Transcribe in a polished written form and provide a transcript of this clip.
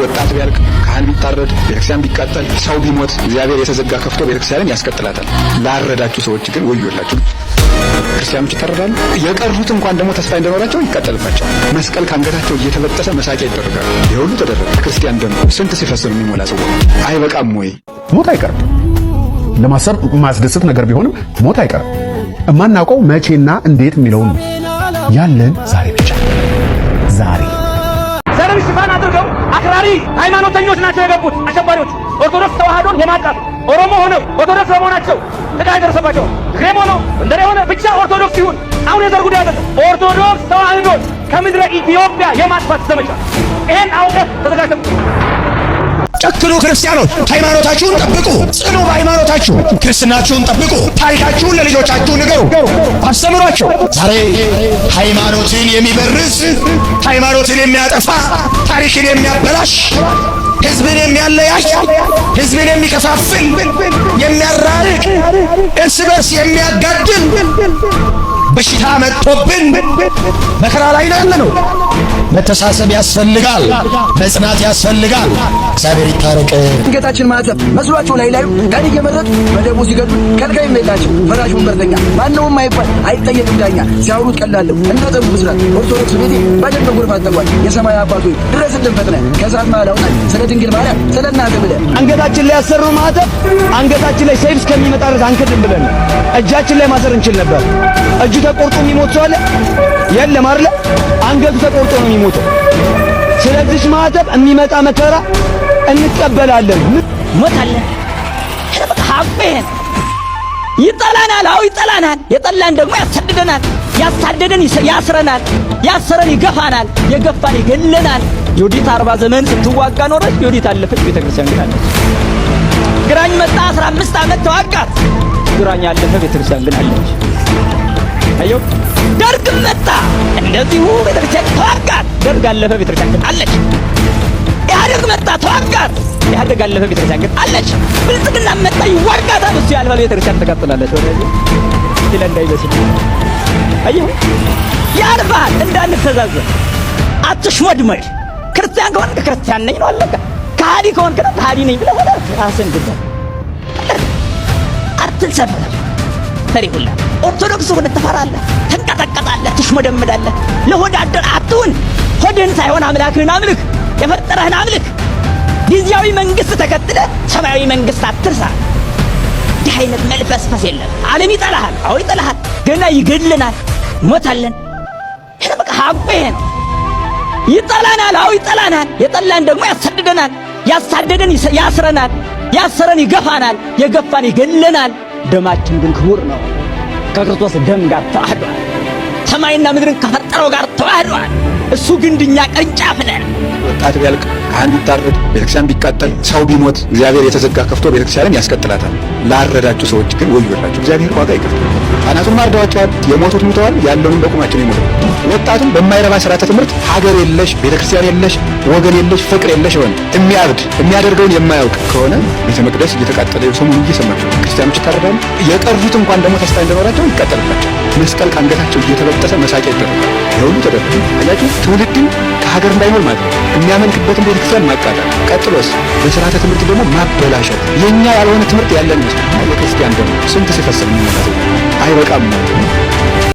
ወጣት ቢያልቅ፣ ካህን ቢታረድ፣ ቤተክርስቲያን ቢቃጠል፣ ሰው ቢሞት እግዚአብሔር የተዘጋ ከፍቶ ቤተክርስቲያንን ያስቀጥላታል። ላረዳችሁ ሰዎች ግን ወዮላችሁ። ክርስቲያኖች ይታረዳሉ። የቀሩት እንኳን ደግሞ ተስፋ እንደኖራቸው ይቃጠልባቸዋል። መስቀል ከአንገታቸው እየተበጠሰ መሳቂያ ይደረጋሉ። ይህ ሁሉ ተደረገ። ክርስቲያን ደም ስንት ሲፈስ ነው የሚሞላ ሰው አይበቃም ወይ? ሞት አይቀርም። ለማሰብ የማያስደስት ነገር ቢሆንም ሞት አይቀርም። የማናውቀው መቼና እንዴት የሚለውን ነው። ያለን ዛሬ ብቻ፣ ዛሬ። ዘርን ሽፋን አድርገው አክራሪ ሃይማኖተኞች ናቸው የገቡት አሸባሪዎች። ኦርቶዶክስ ተዋህዶን የማጥቃት ኦሮሞ ሆነው ኦርቶዶክስ በመሆናቸው ጥቃት የደረሰባቸው፣ ትግሬም ሆነው እንደኔ ሆነ ብቻ ኦርቶዶክስ ይሁን። አሁን የዘር ጉዳይ አይደለም። ኦርቶዶክስ ተዋህዶን ከምድረ ኢትዮጵያ የማጥፋት ዘመቻ፣ ይሄን አውቀህ ተዘጋጅተህ ጨክኑ ክርስቲያኖች፣ ሃይማኖታችሁን ጠብቁ፣ ጽኑ በሃይማኖታችሁ፣ ክርስትናችሁን ጠብቁ፣ ታሪካችሁን ለልጆቻችሁ ንገሩ፣ አስተምሯቸው። ዛሬ ሃይማኖትን የሚበርዝ፣ ሃይማኖትን የሚያጠፋ፣ ታሪክን የሚያበላሽ፣ ህዝብን የሚያለያይ፣ ህዝብን የሚከፋፍል፣ የሚያራርቅ፣ እርስ በርስ የሚያጋድል በሽታ መጥቶብን መከራ ላይ ነው ያለነው። መተሳሰብ ያስፈልጋል፣ መጽናት ያስፈልጋል። እግዚአብሔር ይታረቅ። አንገታችን ማተብ መስሏቸው ላይ ላዩ ቀን እየመረጡ መደቡ ሲገዱ ከልካይም የላቸው፣ ፈራሽ ወንበርተኛ ማነውም አይባል አይጠየቅም ዳኛ። ሲያወሩት ቀላለሁ እንደ ጠቡ ብስራት። ኦርቶዶክስ ቤቴ በደም በጎርፍ አጠቧል። የሰማይ አባት ሆይ ድረስልን ፈጥነህ፣ ከእሳት መሃል አውጣን፣ ስለ ድንግል ማርያም ስለ እናትህ ብለህ። አንገታችን ላይ ያሰሩ ማተብ አንገታችን ላይ ሰይፍ እስከሚመጣ ድረስ አንክድም ብለን እጃችን ላይ ማሰር እንችል ነበር። እጁ ተቆርጦ የሚሞት ሰው አለ? የለም አይደለ? አንገቱ ተቆርጦ ነው የሚሞተው። ስለዚህ ማተብ የሚመጣ መከራ እንቀበላለን። ሞት አለ። በቃ ሀቁ ይሄ ነው። ይጠላናል። አዎ ይጠላናል። የጠላን ደግሞ ያሳድደናል። ያሳደደን ያስረናል። ያሰረን ይገፋናል። የገፋን ይገለናል። ዮዲት 40 ዘመን ስትዋጋ ኖረች። ዮዲት አለፈች፣ ቤተክርስቲያን ግን አለች። ግራኝ መጣ፣ 15 ዓመት ተዋጋት። ግራኝ አለፈ፣ ቤተክርስቲያን ግን አለች። አየው፣ ደርግም መጣ፣ እንደዚሁ ቤተክርስቲያን ተዋጋት። ደርግ አለፈ፣ ቤተክርስቲያን ግን አለች። ኢህአዴግ መጣ፣ ተዋጋት። ኢህአዴግ አለፈ፣ ቤተክርስቲያን ግን አለች። ብልጽግና መጣ፣ ይዋጋታል። እሱ ያልፋል፣ ቤተክርስቲያን ትቀጥላለች። ወዳጄ ይለ እንዳይመስል፣ አየሁ፣ ያልፋል። እንዳንተዛዘብ አትሽሞድመድ። ክርስቲያን ከሆንክ ክርስቲያን ነኝ ነው፣ አለቀ። ከሃዲ ከሆንክ ነው ከሃዲ ነኝ ብለህ ወደ ራስህን ግደል። አትልሰፍሰፍ። ፈሪ ሁላ ኦርቶዶክስ ሁን ትፈራለህ፣ ትንቀጠቀጣለህ፣ ትሽሞደምዳለህ። ለሆድ አደር አትሁን። ሆድህን ሳይሆን አምላክህን አምልክ፣ የፈጠረህን አምልክ። ጊዜያዊ መንግስት ተከትለህ ሰማያዊ መንግስት አትርሳ። እንዲህ አይነት መልፈስፈስ የለም። ዓለም ይጠላሃል። አዎ ይጠላሃል። ገና ይገድለናል፣ ሞታለን። ይሄ በቃ ሀቁ ይሄ ነው። ይጠላናል። አዎ ይጠላናል። የጠላን ደግሞ ያሳድደናል። ያሳደደን ያስረናል። ያሰረን ይገፋናል። የገፋን ይገለናል። ደማችን ግን ክቡር ነው። ከክርስቶስ ደም ጋር ተዋህዷል። ሰማይና ምድርን ከፈጠረው ጋር ተዋህዷል። እሱ ግንድ፣ እኛ ቅርንጫፍ ነን። ወጣት ቢያልቅ፣ ካህን ቢታረድ፣ ቤተክርስቲያን ቢቃጠል፣ ሰው ቢሞት እግዚአብሔር የተዘጋ ከፍቶ ቤተክርስቲያንን ያስቀጥላታል። ላረዳችሁ ሰዎች ግን ወዮላችሁ። እግዚአብሔር ዋጋ ይከፍላል። ሕፃናቱን አርደዋቸዋል። የሞቱት ሙተዋል። ያለውን በቁማችን ይሞታል። ወጣቱም በማይረባ ስርዓተ ትምህርት ሀገር የለሽ፣ ቤተክርስቲያን የለሽ፣ ወገን የለሽ፣ ፍቅር የለሽ ሆነ። የሚያብድ፣ የሚያደርገውን የማያውቅ ከሆነ ቤተ መቅደስ እየተቃጠለ ሰሞኑን እየሰማችሁ ክርስቲያኖች ይታረዳሉ። የቀሩት እንኳን ደግሞ ተስፋ እንደኖራቸው ይቃጠልባቸዋል። መስቀል ከአንገታቸው እየተበጠሰ መሳቂያ ይደረጋል። ይህ ሁሉ ተደረገ። አያችሁ፣ ትውልድን ከሀገር እንዳይኖር ማለት ነው። የሚያመልክበትን ቤተክርስቲያን ማቃጠል፣ ቀጥሎስ በስርዓተ ትምህርት ደግሞ ማበላሸት። የኛ ያልሆነ ትምህርት ያለን ይመስላል። የክርስቲያን ደግሞ ስንት ሲፈስም የሚሞላ አይበቃም?